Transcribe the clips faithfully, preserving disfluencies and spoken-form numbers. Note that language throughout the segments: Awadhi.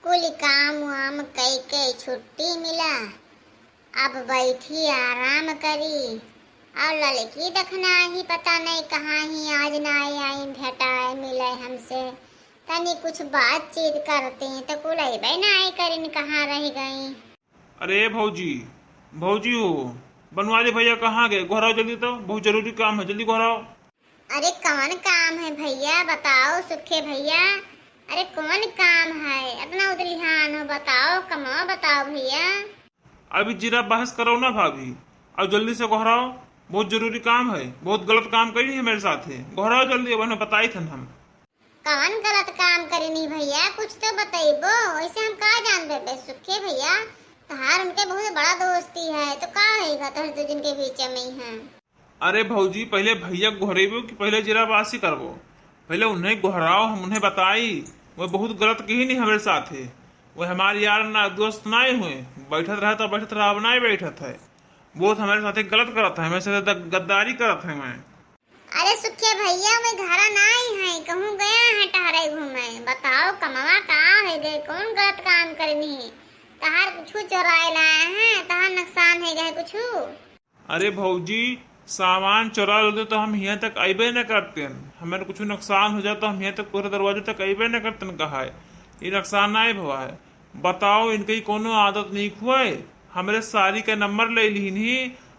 कुल काम वाम कई के छुट्टी मिला, अब बैठी आराम करी। और ललकी देखना ही पता नहीं कहाँ ही, आज ना आई, आई भेटाए मिले हमसे, तनी कुछ बातचीत करते तो कुल अबे ना आई करिन, कहाँ रह गई। अरे भौजी, भौजी हो, बनवारी भैया कहाँ गए? गोहराओ जल्दी तो, बहुत जरूरी काम है, जल्दी गोहराओ। अरे कौन काम है भैया, बताओ सुखे भैया। अरे कौन काम है, इतना उदलिहान हो, बताओ कमवा बताओ भैया। अभी जरा बहस करो ना भाभी, और जल्दी से गोहराओ, बहुत जरूरी काम है, बहुत गलत काम करी है मेरे साथ है। गोहराओ जल्दी, अब उन्हें बताई थन हम। कौन गलत काम करेनी भैया, कुछ तो बतइबो। वैसे हम का जानबे बे सुखे भैया, तहार उनके बहुत बड़ा दोस्ती है, तो का होइगा तोहर दो जन के बीच में ही है? अरे भौजी, पहले भैया गोहरेबो कि पहले जिराबासी करबो? पहले उन्हें गोहराओ, हम उन्हें बताई। वह बहुत गलत कही नहीं हमरे साथ है। वह हमारे यार ना दोस्त ना हुए, बैठत रहे तो बैठत रहा, अब ना बैठत है। बहुत हमारे साथ गलत करत है, हमारे साथ गद्दारी करत है। मैं अरे सुखिया भैया, मैं घरा नाई है, कहूँ गया है टहरे घूमे। बताओ कमवा का है गए, कौन गलत काम करनी है? तहार कुछ चोराए लाए हैं, तहार नुकसान है गए कुछ? अरे भौजी, सामान चोरा लेते तो हम हियाँ तक अइबे न करतेन। हमारे कुछ नुकसान हो जाए तो हम हियाँ तक तोहरे दरवाजे तक अइबे न करतेन। कहा है, ये नुकसान ना भवा है। बताओ, इनके ही कोनो आदत नहीं खुआए। हमरे सारी का नंबर ले लिहिन ही,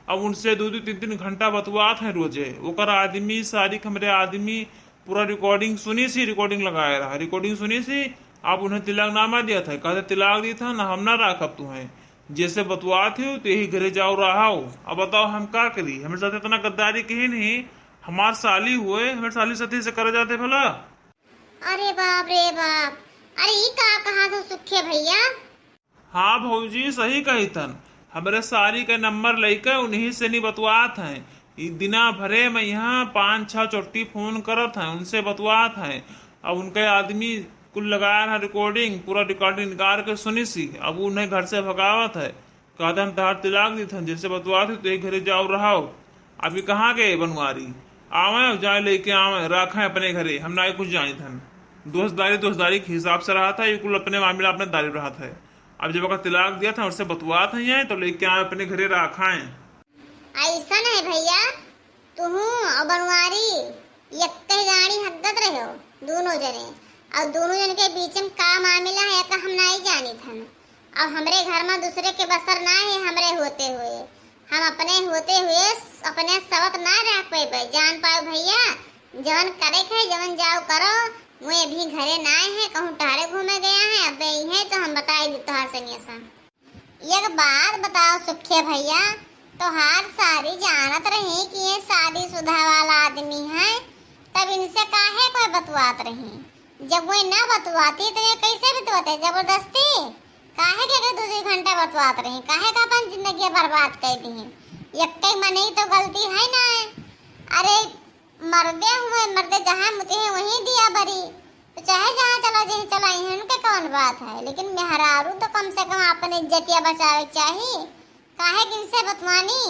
अब उनसे दो दो तीन तीन घंटा बतुआत हैं रोजे। ओकर आदमी, सारी के हमरे आदमी पूरा रिकॉर्डिंग सुनी सी, रिकॉर्डिंग लगाए रहा, रिकॉर्डिंग सुनी सी। आप उन्हें तिलाक नामा दिया था, कहते तिलाक दी था ना, हम ना राखब तुम्हें। जैसे बतुआत हो तो यही घरे जाओ रहाओ। अब बताओ हम का करी, हमरे साथ इतना गद्दारी कही नहीं। हमार साली हुए, हमरे साली साथी से करे जाते भला? अरे बाप रे बाप, अरे ई का कहा था सुखे भैया? हाँ भौजी, सही कही थन। हमरे सारी के नंबर लइके उन्हीं से नहीं बतुआत हैं। ई दिना भरे में यहाँ पाँच छह चोटी फोन करत हैं, उनसे बतुआत हैं। अब उनके आदमी कुल लगाए हैं रिकॉर्डिंग, पूरा रिकॉर्डिंग निकाल के सुनी सी। अब उन्हें घर से भगावत है, कहते हम तहार तिलाक दी थन, जैसे बतुआत हो तो एक घरे जाओ रहाओ। अभी कहाँ गए बनवारी? आवे, जाए लेके आवे, राखें अपने घरे, हम ना कुछ जानी थन। दोस्तदारी दोस्तदारी के हिसाब से रहा था, ये कुल अपने मामला अपने दारी रहा था। अब जब ओकर तिलाक दिया था, उससे बतुआत हैं, तो लेके आवे अपने घरे राखाएं। ऐसा नहीं भैया, तुहू और बनवारी यक्के गाड़ी हगत रहो, दोनों जने, और दोनों जन के बीच में का मामला है, का हम नहीं जानी थन। अब हमरे घर में दूसरे के बसर ना है, हमरे होते हुए, हम अपने होते हुए अपने सवत ना रख पेबे। जान पाओ भैया, जवन करे के है, जवन जाओ करो, वो अभी घरे ना है, कहूँ टहरे घूमे गया है, अब यही है तो हम बताई दी तोहार संगे सा। एक बात बताओ सुखे भैया, तोहार सारी जानत रही कि ये शादीशुदा वाला आदमी है, तब इनसे काहे कोई बतवात रही? जब वो ना बतवाती तो ये कैसे बतवाते? जबरदस्ती काहे के, के दो दो घंटा बतवात रही? काहे का अपन जिंदगी बर्बाद कर दी? यक्के मनई तो गलती है ना। अरे मर्दे हुए, मर्दे जहाँ मुते हैं वहीं दिया बरी, तो चाहे जहाँ चला जाए, चला ही है, उनके कौन बात है। लेकिन मेहरारू तो कम से कम अपन इज्जतिया बचावे के चाही। काहे कि इनसे बतवानी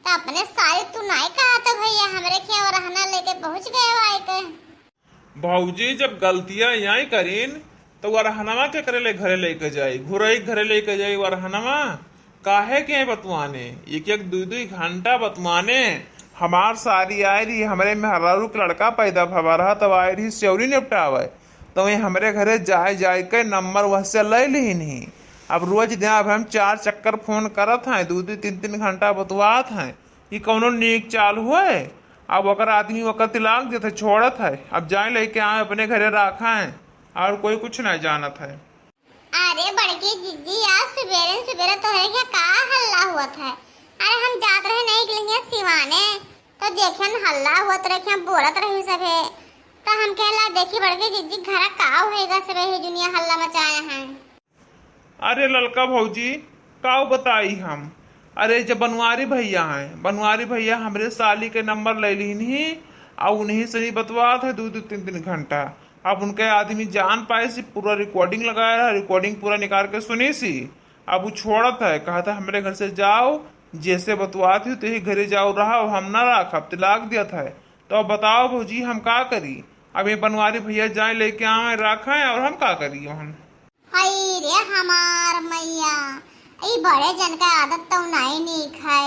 तो अपने सारी तू नाई कहा तो भैया, हमरे खेवा रहना लेके पहुँच गए हो आए के। भौजी जब गलतिया यही करीन तो वरहनवा के करे ले घरे लेके जाई, घुरई घरे लेके जाई वरहनवा। काहे के बतवाने, एक एक दुई दुई घंटा बतवाने। हमार सारी आए रही, हमरे मेहरारू के लड़का पैदा भवा रहा, तब आए रही सेवरी निपटावे, तो वही हमरे घरे जाए जाए के नंबर वह से ले ली नहीं। अब रोज दिन अब हम चार चक्कर फोन करत हैं, दो दो तीन तीन घंटा बतवात हैं, ये कौनो नीक चाल हुए? अब ओकर आदमी ओकर तिलाक देत है, छोड़त है, अब जाए लेके आए अपने घरे राखा है, और कोई कुछ नहीं जानत है। अरे बड़की जिज्जी, आज सुबेरे सुबेरे तोहरे के का हल्ला हुआ था? अरे हम जात रहे नहीं के लिए सिवाने, तो देखे न हल्ला हुआ रहे, हम बोलत रही सभे, तो हम कहला देखी बड़की जिज्जी घर का होएगा, सभे ही दुनिया हल्ला मचाए हैं। अरे ललका भौजी, का बताई हम? अरे जब बनवारी भैया हैं, बनवारी भैया हमरे साली के नंबर ले लिहिन ही, आ उन्हीं से नहीं बतवात है दो दो तीन तीन घंटा। अब उनके आदमी जान पाए से पूरा रिकॉर्डिंग लगाया रहा, रिकॉर्डिंग पूरा निकाल के सुनी सी। अब वो छोड़त है, कहता है हमरे घर से जाओ, जैसे बतवात ही तो ही घरे जाओ रहा, हम ना राखब, तिलाक दिया था। तो अब बताओ भौजी हम का करी? अब ये बनवारी भैया जाए लेके आवे राखा है और हम का करी वहाँ? हई रे हमार मैया, ई बड़े जन का आदत तो नाई नीक है।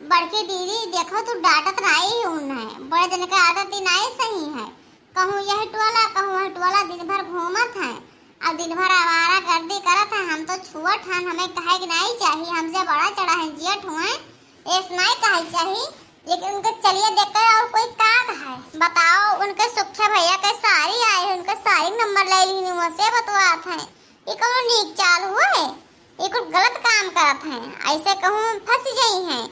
बड़की दीदी, देखो, तू डांटत नाई हूँ, बड़े जन का आदत ही नाई सही है। कहूँ यह टोला, कहूँ वह टोला, दिन भर घूमत है और दिन भर आवारा गर्दी करत है। हम तो छुअत हन, हमें कहे के नाई चाहिए, हमसे बड़ा चढ़ा है, जियत हुए, ऐस नाई कहे चाहिए। लेकिन उनके चलिए देख के और कोई का कहे, बताओ। उनके सुखे भैया के सारी आए, उनके सारी नंबर ले ली, मुँह से बतवात है। ये कौनो नीक चाल हुए? ये कुल गलत काम करत हैं। ऐसे कहूँ फंस गई हैं,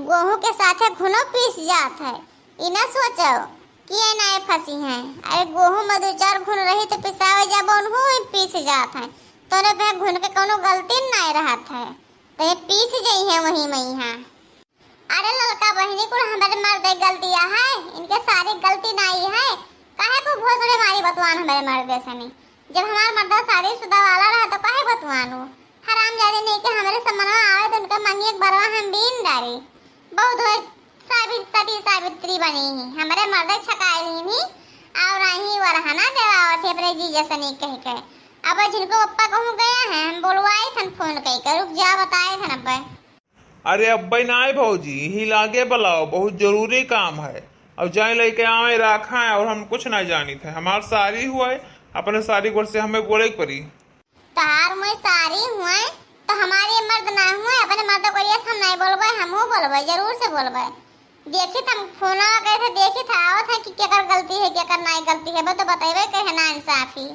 गोहूँ के साथे घुनो पीस जात है। ई ना सोचो कि ये नाय फंसी हैं। अरे गोहूँ में दो चार घुन रही तो पिसावे जाबो, उनहू ही पीस जात है। तोरे पे घुन के कौनो गलती नाय रहत है, तो ये पीस गई हैं वहीं में यहाँ। अरे ललका बहिनी, कुल हमरे मर्दे गलतिया है, इनके सारी गलती नाई है। काहे को भोसड़े मारी बतवान हमरे मर्दे सनी? जब हमार मर्दा शादीशुदा वाला रहा तो काहे बतवान हो? हरामजादी नहीं के हमरे समनवा आवे तो उनका मंगिया के बरवा हम बीन डारी। बहुत होए सावित-, सती सावित्री बनी ही, हमरे मर्दे छकाए लीन ही और आही वरहना देवावत ही अपने जीजा सनी कह के। अब जिनको पप्पा कहूँ गया है, हम बोलवाए थन फोन कह के, रुक जा बताए थन अब। अरे अब्बे नाय भौजी, यही लागे बुलाओ, बहुत जरूरी काम है। अब जाए लेके आवे राखा है और हम कुछ ना जानित है। हमार सारी हुआ है, अपने सारी गोर से हमें बोले के पड़ी। तहार मुँह सारी हुए तो हमारे मर्द ना हुए, अपने मर्द को ये हम नहीं बोलबे, हम हो बोलबे, जरूर से बोलबे। देखी त हम फोन लगे थे, देखी था आवत है कि केकर गलती है, केकर नाई गलती है, वो तो बतेबे कहे ना इंसाफी।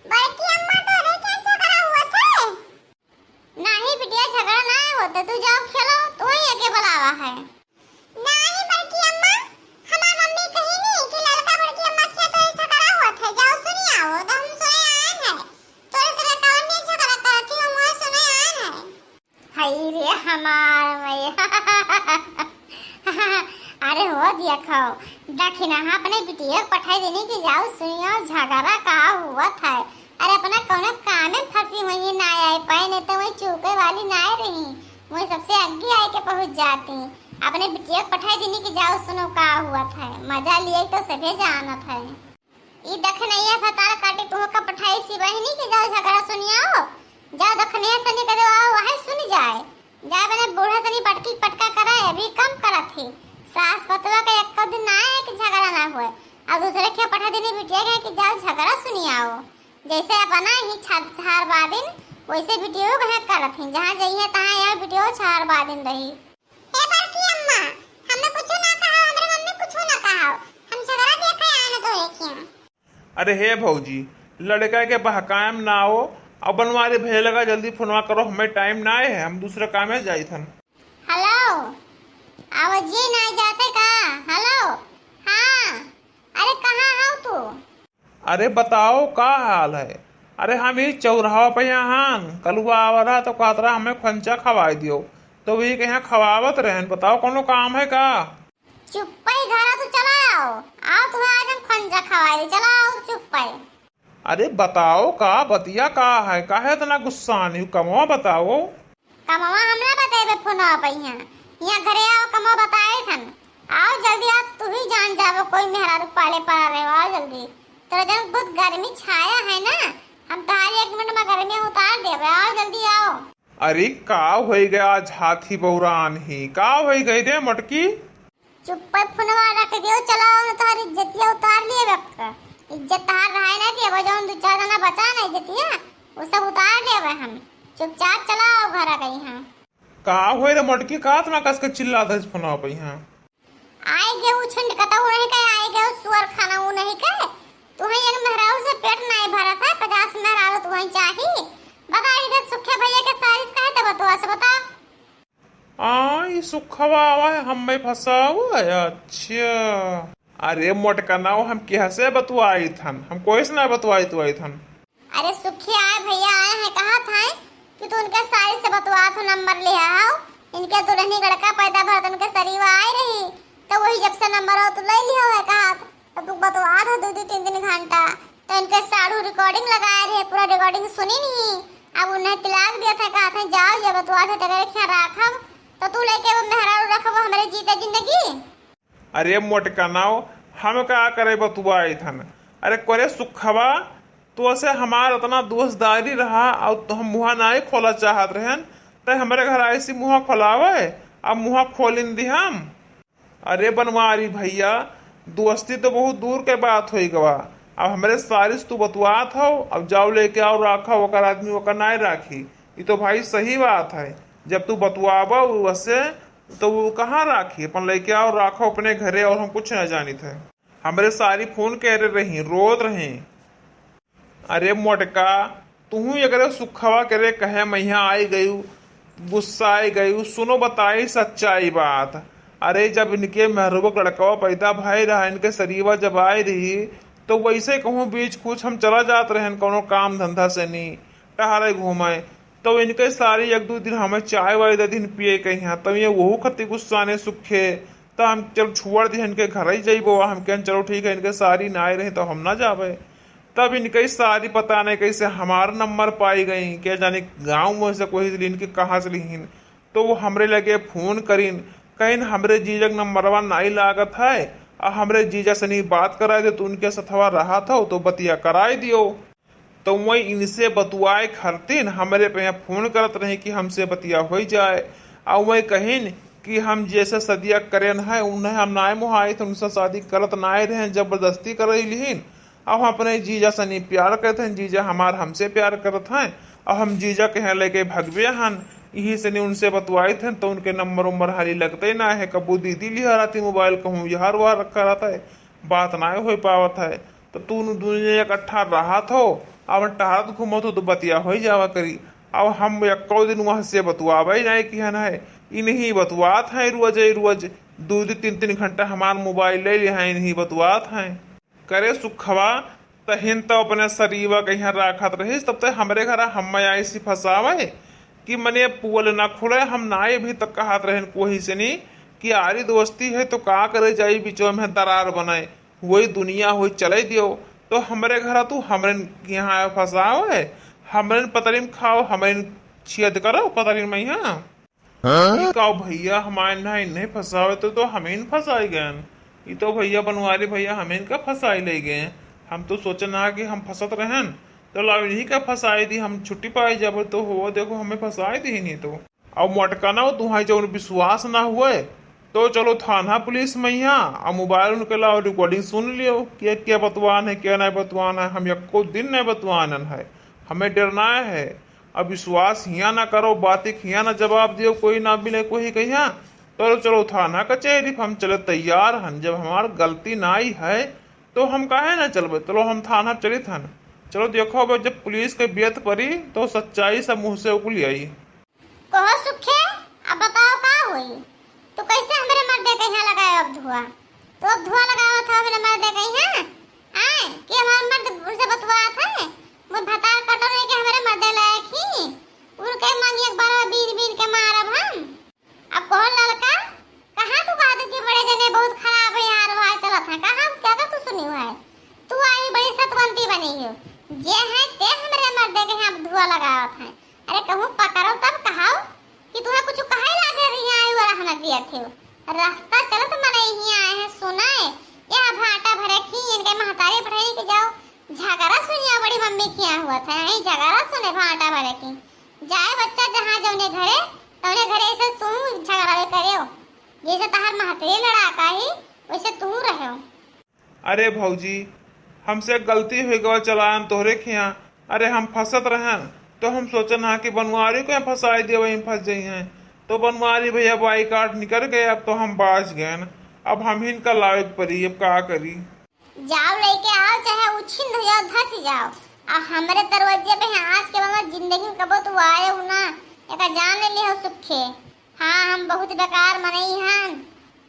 बड़की अम्मा, तोरे क्या झगड़ा हुआ थे? नाही बिटिया, झगड़ा ना होता, तू जाओ खेलो, तू ही आके बुलावा है। नाही बड़की अम्मा, हमार मम्मी कही नहीं कि ललका बड़की अम्मा के तोरे झगड़ा होत है, जाओ सुनी आओ, तो हम सुने आए हैं। तोरे से ललका बड़की झगड़ा करत थी, हम वहाँ सुने आए हैं। हई रे हमार मैया। अरे हो देखो, दखिना अपने बिटिया के पठाई देनी कि जाओ सुनियो झगड़ा का हुआ था। अरे अपना कौनो काम में फंसी हुई ना आए पाए, नहीं तो वही चूके वाली ना आए रही, वही सबसे आगे आए के पहुँच जाती। अपने बिटिया के पठाई देनी कि जाओ सुनो का हुआ था, मजा लिए तो सभे जानत है। ई दखनैया भतार काटी तुहका पठाई सी बहिनी के जाओ झगड़ा सुनियाओ। जाओ दखनैया सनी के देवा वही सुन जाए। जा बने बूढ़ा सनी पटकी पटका कराए, अभी कम करत ही। सास पतवा के एको दिन ना आए कि झगड़ा ना हुए। और दूसरे के पठा देनी बिटिया के कि जाओ झगड़ा सुनियाओ। जैसे अपना ही छार छार बादिन, वैसे बिटियो के करत ही। जहाँ जइहे तहाँ यह बिटियो छार बादिन रही। हे बड़की अम्मा, हमें कुछ ना कहा, हमरे मम्मी कुछ ना कहा। हम झगड़ा देखे आए न तोरे के यहाँ। अरे हे भौजी, लड़का के बहकाएम ना हो, अब बनवारी भैया लगा जल्दी फोनवा करो, हमें टाइम ना है, हम दूसरे काम में जाई थन। हेलो, आवाज ये ना जाते का? हेलो, हाँ, अरे कहाँ हो तू? अरे बताओ का हाल है? अरे हम ई चौराहा पे यहाँ हन, कलुआ आवा रहा तो कहत रहा हमें खंचा खवाई दियो, तो वही के यहाँ खवावत रहन। बताओ कौनो काम है का? चुप्पे घरा तू चला आओ, आओ तुम्हें आज हम खंचा खवाई दे, चला आओ चुप्पे। अरे बताओ का बतिया का है, काहे इतना गुस्सा नहीं, कमवा बताओ। कमवा हम ना बतेबे फोनवा पे यहाँ। यहाँ घरे आओ, कमवा बताए थन। आओ जल्दी आओ, तू ही जान जाबो, कोई मेहरारू पाले पड़ा रहे हो, आओ जल्दी। तोरा जन बहुत गर्मी छाया है ना, हम तोहारी एक मिनट में गर्मी उतार देबे, आओ जल्दी आओ। अरे का होई गया आज हाथी बौरान ही, का होई गई रे मोटकी? चुप्पे फोनवा रख दियो, चला आओ ना, तोहार इज्जतिया उतार लिए बक। इज्जत तोहार रहे ना दिए, वो जौन दो चार जना बचा ना इज्जतिया, वो सब उतार लेबे हम। चुपचाप चला आओ घर आ गई हाँ। का होए रे मोटकी, का इतना कस के चिल्लात है फोनवा पे यहाँ? आए गए उ छंड कतऊ नहीं के, आए गए उ सुअर खाना उ नहीं के। तुम्हें एक मेहरारू से पेट नहीं भरत है, पचास मेहरारू तुम्हें चाही। बता इधर सुखे भैया के सारिस काहे तब तो से बता। आ, ई सुखवा आवा है, हम्मे फंसाऊ है, अच्छा। अरे मोटकनाओ, हम केहसे बतुआई थन, हम कोई से ना बतुआई तुआई थन। अरे सुखिया आए भैया आए हैं, कहा था कि तू उनके सारी से बतुआ थो, नंबर लिया हो, इनके दुल्हनी लड़का पैदा भर तो उनके सरीवा आए रही, तो वही जब से नंबर हो तू ले लिया है कहा। तो तू बतवा दे दो, दो तीन, तीन घंटा, तो इनके साढ़ू रिकॉर्डिंग लगाए रहे, पूरा रिकॉर्डिंग सुनी नहीं। अब उन्हें तिलाक दिया था, कहा था, "जाओ, ये बतवा दे, तेरे ख्याल राखब।" तो तू लेके वो मेहरारू रखब हमारे जीते जिंदगी? अरे मोटकनाओ, हम का करे बतुआई थन? अरे कोरे सुखवा, तो ऐसे हमार इतना दोस्तदारी रहा और तो हम मुँहा नाई खोला चाहत रहन, तै हमरे घर ऐसी मुँहा खोलावे, अब मुँहा खोलिन दी हम। अरे बनवारी भैया, दोस्ती तो बहुत दूर के बात होई गवा। अब हमरे सारी से तू बतुआत हो, अब जाओ लेके आओ, राखो, ओकर आदमी ओकर नाय राखी। ई तो भाई सही बात है, जब तू बतुआबो वैसे तो वो कहाँ राखी, अपन लेके आओ, राखो अपने घरे, और हम कुछ ना जानित है। हमरे सारी फोन करे रही, रोत रही। अरे मोटका, तुहू एकरे सुखवा करे कहे मैया आई गयू, गुस्साई गयू। सुनो बताई सच्चाई बात। अरे जब इनके मेहरुआ के लड़कवा पैदा भय रहा, इनके सरीवा जब आए रही, तो वैसे कहूँ बीच कुछ हम चला जात रहन कौनो काम धंधा से नी, टहरे घूमे। तो इनके सारी एक दो दिन हमें चाय वाय दे दिन पिए के यहाँ, तब ये वहू खती गुस्साने सुखे। तो हम चल छोड़ दी इनके घर ही जइबो, हम कहन चलो ठीक है, इनके सारी ना आए रही तो हम ना जाबे। तब इनके सारी पता नहीं कैसे हमार नंबर पाई गई, क्या जाने गाँव में से कोई से इनके कहाँ से लिहिन। तो वो हमरे लगे फोन करिन, कहिन हमरे जीजा के नंबरवा नाई लागत है, आ हमरे जीजा से नहीं बात कराए दे, तो उनके सथवा रहा था तो बतिया कराए दियो। तो वही इनसे बतुआए खरतीन हमरे पे फोन करत रही कि हमसे बतिया हो जाए। आ वही कहिन कि हम जैसे सदिया करेन है उन्हें हम नाय मोहाइत, उनसे शादी करत नाय रहे, जबरदस्ती कर लिहिन। अब हम अपने जीजा सनी प्यार करत हैं, जीजा हमार हमसे प्यार करत हैं। अब हम जीजा के यहाँ लेके भगबे हन, यही सनी उनसे बतुआइत हैं तो उनके नंबर उम्बर हाली लगते ना है। कबू दीदी लिहा रहती मोबाइल, कहूँ यार वार रखा रहता है, बात ना हो पावत है। तो तू दुनिया इकट्ठा रहत हो, अब टहरत घूमत हो तो बतिया हो जावा करी। अब हम एको दिन वहाँ से बतुआबे नहीं किहन है, इनही बतुआत हैं रोज रोज, दो दो तीन तीन घंटा हमार मोबाइल ले लिया है, इनही बतुआत हैं। करे सुखवा, तहिन तो अपने सरीवा के यहाँ राखत रहिस, तब तो हमरे घर हम आई सी फंसावे कि मने पुअल ना खुले। हम नाई भी तक कहत रहन कोही से नहीं कि आरी दोस्ती है तो का करे जाई, बीचों में दरार बनाए, वही दुनिया होई चले दियो। तो हमरे घर तू हमरे यहाँ फंसावे, हमरे पतरी में खाओ, हमरे छेद करो पतरी में यहाँ। हाँ? ई का भैया, हमारे ना इन्हें फंसावे तो, तो हमें फंसाई गए। ई तो भैया बनवारी भैया हमें इनका फंसाई ले गए। हम तो सोचन हा कि हम फंसत रहन, तो लाओ इन्हीं का फंसाई दी, हम छुट्टी पाई जाबे। तो हो देखो, हमें फंसाई दी नहीं तो। अब मटका ना हो तुम्हारी जब विश्वास ना हुए, तो चलो थाना पुलिस में यहाँ, अब मोबाइल उनके लाओ, रिकॉर्डिंग सुन लियो, के क्या बतवान है, क्या नहीं बतवान है। हम एको दिन नहीं बतवानन है, हमें डरना है। अब विश्वास हियाँ ना करो, बात एक हियाँ ना जवाब दियो, कोई ना मिले कोई कहिया, तो चलो थाना कचहरी पे हम चले तैयार हन। जब हमार गलती नाई है तो हम काहे ना चलबे? चलो हम थाना चलित हन। चलो देखो, अब जब पुलिस के बेत परी तो सच्चाई सब मुँह से उगल आई। कहो सुखे, अब बताओ का होई? तू कैसे हमरे मर्दे के यहाँ लगाए अब धुआं? तो अब धुआं लगावत हो हमरे मर्दे के यहाँ? आए कि हमार मर्द उनसे बतुआत है? मोर भतार कटो नहीं कि हमरे मर्दे लायक ही। उनके मांगी एक बार बीन बीन के मारब हम। अब कहो ललका, कहाँ तू कहा तू कि बड़े जने बहुत खराब है यार, वहाँ चलत है, कहाँ क्या का तू सुनी हुआ है? तू आई बड़ी सतवंती बनी हो, जे है ते हमरे मर्दे के यहाँ धुआं लगावत है। अरे कहूँ पकड़ो तब कहाओ कि तुम्हें कुछ कहे लागे रही आई वाला हमें दिया थे। रास्ता चलत मने ही आए हैं सुनाए, यह भाटा भरे की इनके महतारी पठाई कि जाओ झगड़ा सुनिया बड़ी मम्मी किया हुआ था, यही झगड़ा सुने भाटा भरे की। जाए बच्चा जहाँ जौने घरे, तौने घरे से तू झगड़ा करे हो। जैसे तहार महतारी लड़ाका ही, वैसे तू रहे हो। अरे भौजी, हमसे गलती हो गवा, चलान तोहरे खिया। अरे हम फंसत रहन, तो हम सोचन हा कि बनवारी को फंसाई दिया, वहीं फंस जाई हैं। तो बनवारी भैया बाइकाट निकल गए, अब तो हम बाच गए। अब हम ही इनका लायक परी, अब का करी? जाओ लेके आओ, चाहे उछिन हो जाओ, धस जाओ। अब हमरे दरवाजे पे है, आज के बाद जिंदगी में कबो तू आए हो ना, एका जान ले लिहो सुखे। हाँ, हम बहुत बेकार मनई हन।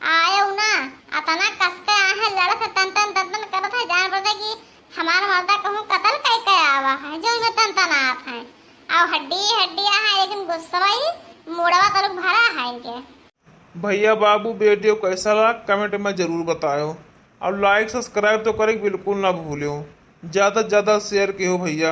आयो ना, अतना कस के आहे, लड़त है, तन तन तन तन करत है, जान पड़ता कि हमार मर्दा कहूँ कतल कई के आवा है, जो इनमें तन तन आत है। और हड्डी हड्डी आहे, लेकिन गुस्सा ही मुड़वा तलक भरा है इनके। भैया बाबू वीडियो कैसा लगा, कमेंट में जरूर बतायो, और लाइक सब्सक्राइब तो करे बिल्कुल ना भूलो, ज़्यादा से ज़्यादा शेयर कियो भैया।